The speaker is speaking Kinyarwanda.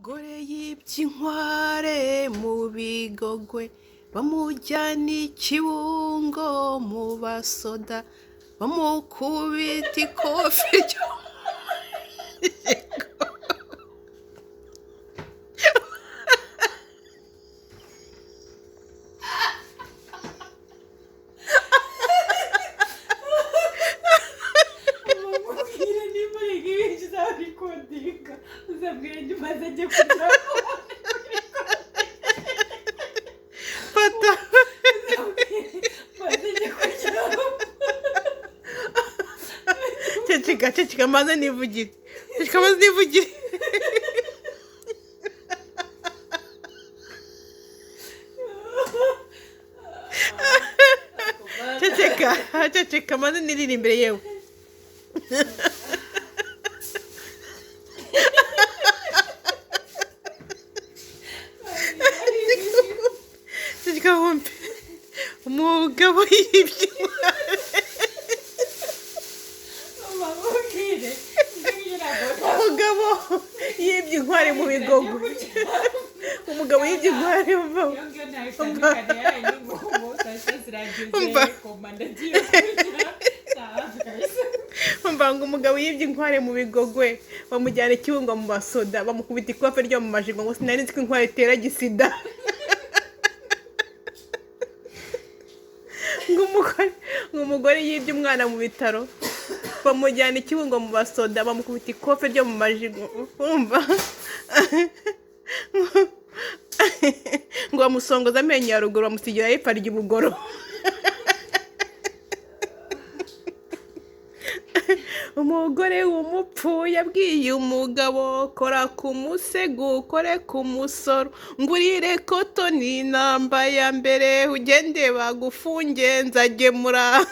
Umugore yibye inkware mu Bigogwe, bamujyana i Kibungo mu basoda, bamukubita ikofi ryo. Umubwire niba yiga ibintu uzabikodinga, uzabwira nyuma azajye kugira Fata. Azajye kugira. Ceceka, ceceka, maze nivugire. Ceceka, maze nivugire. Ceceka, ceceka, maze niririmbire yewe. Ceceka wumve. Umugabo yibye inkware. Umubwire. Umugabo yibye inkware mu Bigogwe. Umugabo yibye inkware mu Iyo ngiyo ntayo itandukanye yanyu ngo saa 6 zirageze. Umva. Koma, ndagiye kurya sawa kabisa. Umva ngo umugabo yibye inkware mu Bigogwe, bamujyana i Kibungo mu basoda, bamukubita ikofe ryo mu majigo, ngo sinari nzi ko inkware itera gisida. Ngo umugore yibye umwana mu bitaro, bamujyana i Kibungo mu basoda, bamukubita ikofe ryo mu majigo. Urumva ngo bamusongoza amenyo ya ruguru, bamusigira ay'epfo arya ubugoro. Umugore w'umupfu yabwiye umugabo: "Kora ku musego, ukore ku musoro, ngurire kotoni namba ya mbere, ugende bagufunge, nzagemura."